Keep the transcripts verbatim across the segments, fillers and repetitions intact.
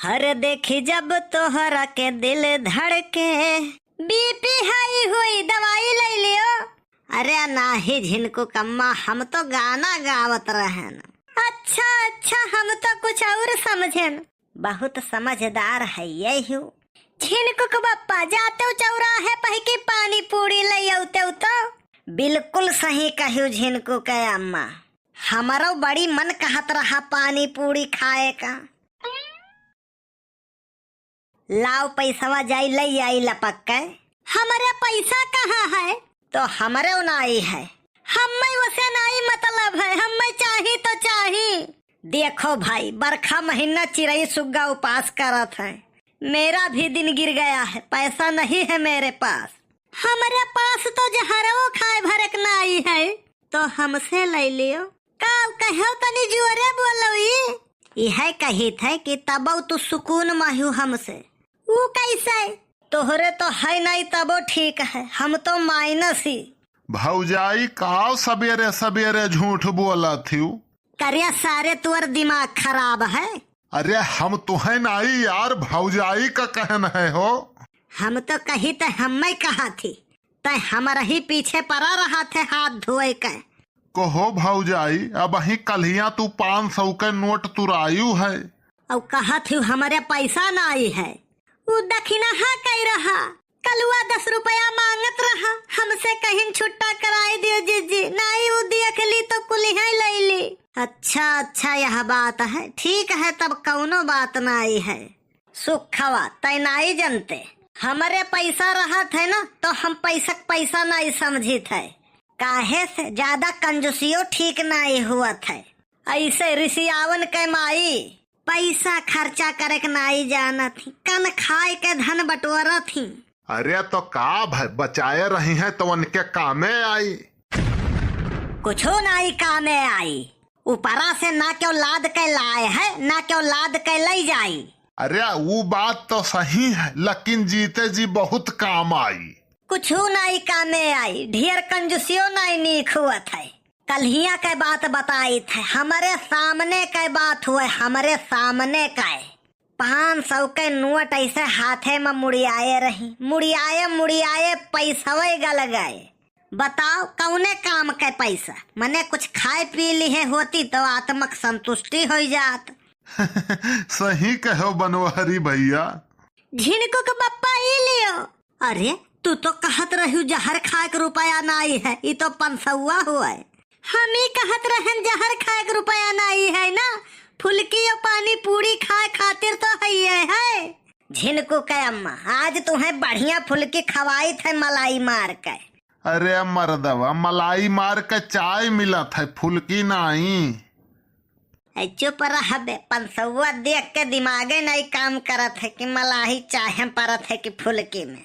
हर देखी जब तोहरा के दिल धड़के। बीपी हाई हुई, दवाई ले लियो। अरे नाही झिनकू कम्मा, हम तो गाना गावत रहन। अच्छा, अच्छा, हम तो कुछ और समझेन। बहुत समझदार है ये हूँ। झिनकुक बप्पा, जाते चौराहे पहकी पानी पूरी ले औते तो। बिल्कुल सही कहियो झिनकू के अम्मा, हमरो बड़ी मन कहत रहा पानी पूरी खाए का। लाओ पैसवा जाई लई आई लपक के। हमरे पैसा कहाँ है? तो हमरे नाई है। हम्मे वसे नाई मतलब है, हम्मे चाही तो चाही। देखो भाई, बरखा महीना चिरई सुग्गा उपास करत है, मेरा भी दिन गिर गया है, पैसा नहीं है मेरे पास। हमरे पास तो जहरवो खाए भरक नाई है, तो हमसे ले लियो। का कहो तनी जोरे बोलो ई? इहे कहित है कि तबो तू सुकून माहू हमसे। ऊ कैसे? तोहरे तो है नहीं तबो ठीक है, हम तो माइनस ही। भौजाई, काव सबेरे सबेरे झूठ बोलत हिउ? करिया सारे, तोर दिमाग खराब है। अरे हम तुहे नाई यार, भौजाई का कहन है हो। हम तो कही त हम्मे कहा थी, तै हमरही पीछे परा रहा थे हाथ धोए के। कहो भौजाई, अबहीं कल्हिया तू पाँच सौ के नोट तुरायु है। अउ कहा थी हमरे पैसा नाई है। उ दखिनहा कई रहा, कलुआ दस रुपया मांगत रहा, हमसे कहिन छुट्टा कराई दियो जीजी, नाई उ देखली तो कुलिहे लैली। अच्छा, अच्छा, यह बात है, ठीक है, तब कौनो बात नाई है। सुखवा, तै नाई जनते, हमरे पैसा रहत है ना, तो हम पैसा क पैसा नाई समझित है, काहे से ज्यादा कंजूसियो ठीक नाई हुअत है। ऐसे रिसियावन के माई, पैसा खर्चा करे के नाई जानत ही, कन खाए के धन बटोरत ही। अरे तो का भाई, बचाए रही है तो उनके कामे आई। कुछो नाई कामे आई, ऊपरा से ना क्यों लाद के लाए है, ना क्यों लाद के लई जाई। अरे ऊ बात तो सही है, लेकिन जीते जी बहुत काम आई। कुछू नाई कामे आई, ढेर कंजूसियो नाई नीक हुअत है। कल्हिया के बात बताइत है, हमरे सामने के बात हुए, हमरे सामने के। पाँच सौ के नोट ऐसे हाथे में मुड़ियाए रही, मुड़ियाए मुड़ियाए पैसवे गल गए। बताओ कौने काम के पैसा? मने कुछ खाए पी लिहे होती तो आत्मक संतुष्टि हो जात। सही कहो बनवारी भैया। झिनकू के बप्पा ई लियो। अरे, तू तो कहत रहू जहर खाए के रुपया नाई है, ई तो पंसौआ हुआ है। हम ई कहत रहन जहर खाए के रुपया नाई है ना, फुलकी और पानी पूरी खाए खातिर तो है ये है। झिनकू के अम्मा, आज तुम्हें बढ़िया फुलकी खवाई थे मलाई मार के। अरे मर्दवा, मलाई मार के चाय मिलत है, फुलकी नाई। ए, चुप रह बे, पंसौआ देख के दिमागे नहीं काम करत है कि मलाई चाहे परत है कि फुलकी में।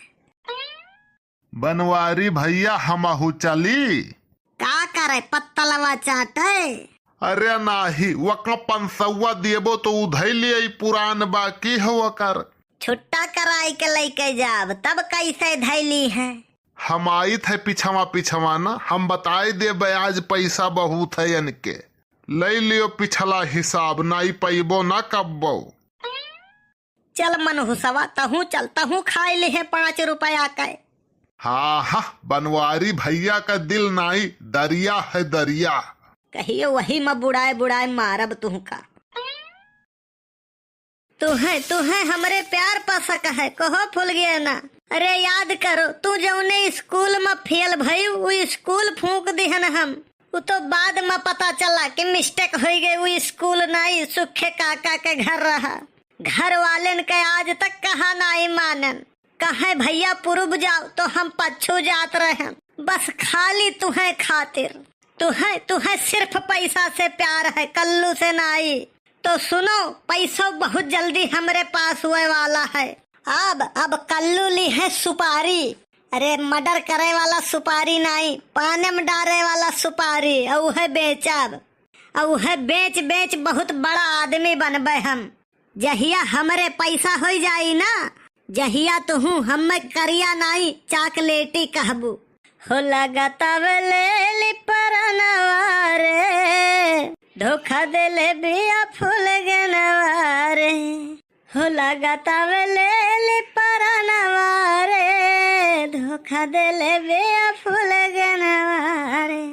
बनवारी भैया, हमहू चली। का करे, पत्तलवा चाटे? अरे नाही, वका पंसौआ देबो तो उधई ले आई, पुरान बाकी हो ओकर। छुट्टा कराई के लेके जाब, तब कैसे धैली है? हम आइत है पिछवा पिछवा ना, हम बताई देबे आज पैसा बहुत है इनके। ले लियो पिछला हिसाब, नाई पैबो ना कब्बो। चल मनहुसवा, तहूँ चल, तहूँ खाई लिहे पाँच रुपया के। हाँ, हाँ, बनवारी भैया का दिल नाई, दरिया है दरिया। कहियो वही में बुड़ाए बुड़ाए मारब तुहका। तुहे, तुहे हमरे प्यार पा सक है, कहो फुलगेना। अरे याद करो, तू जौने स्कूल में फेल भयू, उ स्कूल फूंक दिहन हम। उ तो बाद में पता चला कि मिस्टेक होई गई, उ स्कूल नाई, सुखे काका के घर रहा। घर वालेन के आज तक कहा नाई मानन। कहे भैया पूरब जाओ तो हम पच्छू जात रहेन, बस खाली तुहे खातिर। तुहे, तुहे सिर्फ पैसा से प्यार है, कल्लू से नाई। तो सुनो, पैसो बहुत जल्दी हमरे पास हुए वाला है। अब, अब कल्लू ली है सुपारी। अरे, मर्डर करे वाला सुपारी नाई, पाने में डारे वाला सुपारी, औ उहे बेचब। औ उहे बेच बेच बहुत बड़ा आदमी बनबे हम। जहिया हमरे पैसा होई जाई ना, जहिया तुहूँ हम्मे करिया नाई चॉकलेटी कहबू। हो लागत अब ले ली परनवा रे, धोखा देले बिया फुलगेनवा रे। हो लागतावे ले ली परानवा रे, धोखा देले बिया फूल गनवा रे।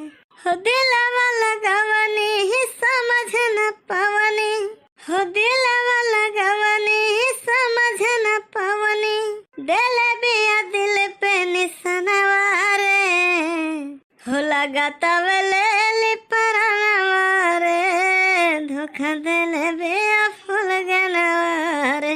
हो दिलवा लगवनी ही समझ न पवनी, हो दिलवा लगवनी ही समझ न पवनी, देले बिया दिल पे निशानवा रे। हो लागतावे ले ली परानवा रे, धोखा देले बिया फूल गनवा रे।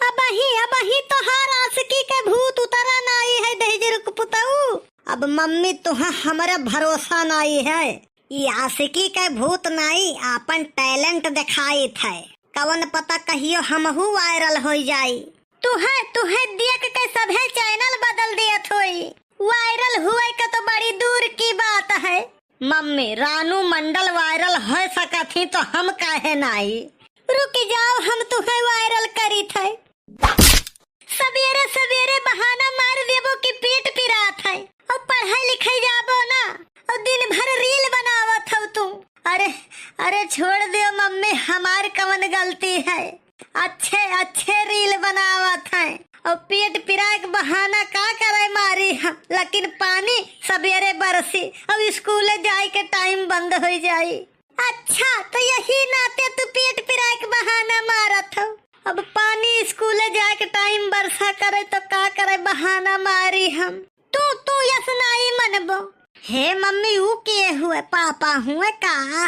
अबही, अबही तोहार आशिकी के भूत उतरा नाई है दहिजरक पुतऊ। अब मम्मी तुहा हमरा भरोसा नाई है। ई आशिकी के भूत नाई, आपन talent देखाइत है। कवन पता कहियो हमहू viral होइ जाई। तुहे, तुहे देख के सभे channel बदल दियत होई। Viral हुए के तो बड़ी दूर की बात है। मम्मी, रानू मंडल viral हो सकत ही तो हम काहे नाई? रुक जाओ, हम तुहे viral करीत है। सबेरे सबेरे बहाना मार देबो कि पेट पिरात है, और पढ़ाई लिखाई जाबो ना, और दिन भर reel बनावत हौ तू। अरे, अरे छोड़ दियो मम्मी, हमार कवन गलती है? अच्छे अच्छे reel बनावत है, और पेट पिराए के बहाना का करे मारी हम? लेकिन पानी सबेरे बरसी, और स्कूल जाए के time बंद हो जाई। अच्छा, तो यही नाते तू पेट पिराए के बहाना मारत हो। अब पानी स्कूल जाए के time बरसा करे तो का करे, बहाना मारी हम। तू, तू यस नाई मनबो। हे मम्मी, ऊ के हुए? पापा हुए का?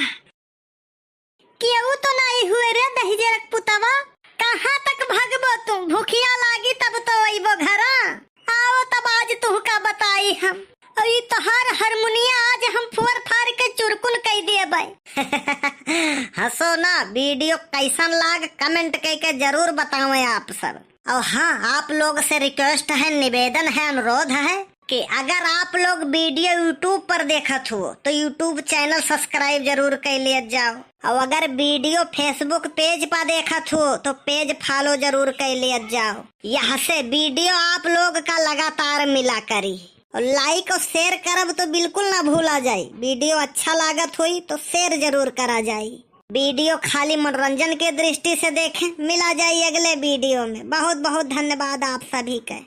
केहू तो नाई हुए रे दहिजरक पुतवा। कहाँ तक भगबो तू? भूखिया लागी तब तो अइबो घरा। आओ तब आज तुहका बताई हम। और ई तोहार हारमोनिया आज हम फोर फार के चुरकुन कई देबै। हंसो ना, video कैसन लाग comment कई के जरूर बतावें आप सब। और हाँ, आप लोग से request है, निवेदन है, अनुरोध है कि अगर आप लोग video YouTube पर देखत हो तो YouTube channel subscribe जरूर कर लियत जाओ, और अगर video Facebook page पर देखत हो तो page follow जरूर कर लियत जाओ। यह से video आप लोग का लगातार मिला करी, और like और share करब तो बिल्कुल ना भूला जाई। Video अच्छा लागत होई तो share जरूर करा जाई। Video खाली मनोरंजन के दृष्टि से देखें। मिला जाई अगले video में। बहुत बहुत धन्यवाद आप सभी के।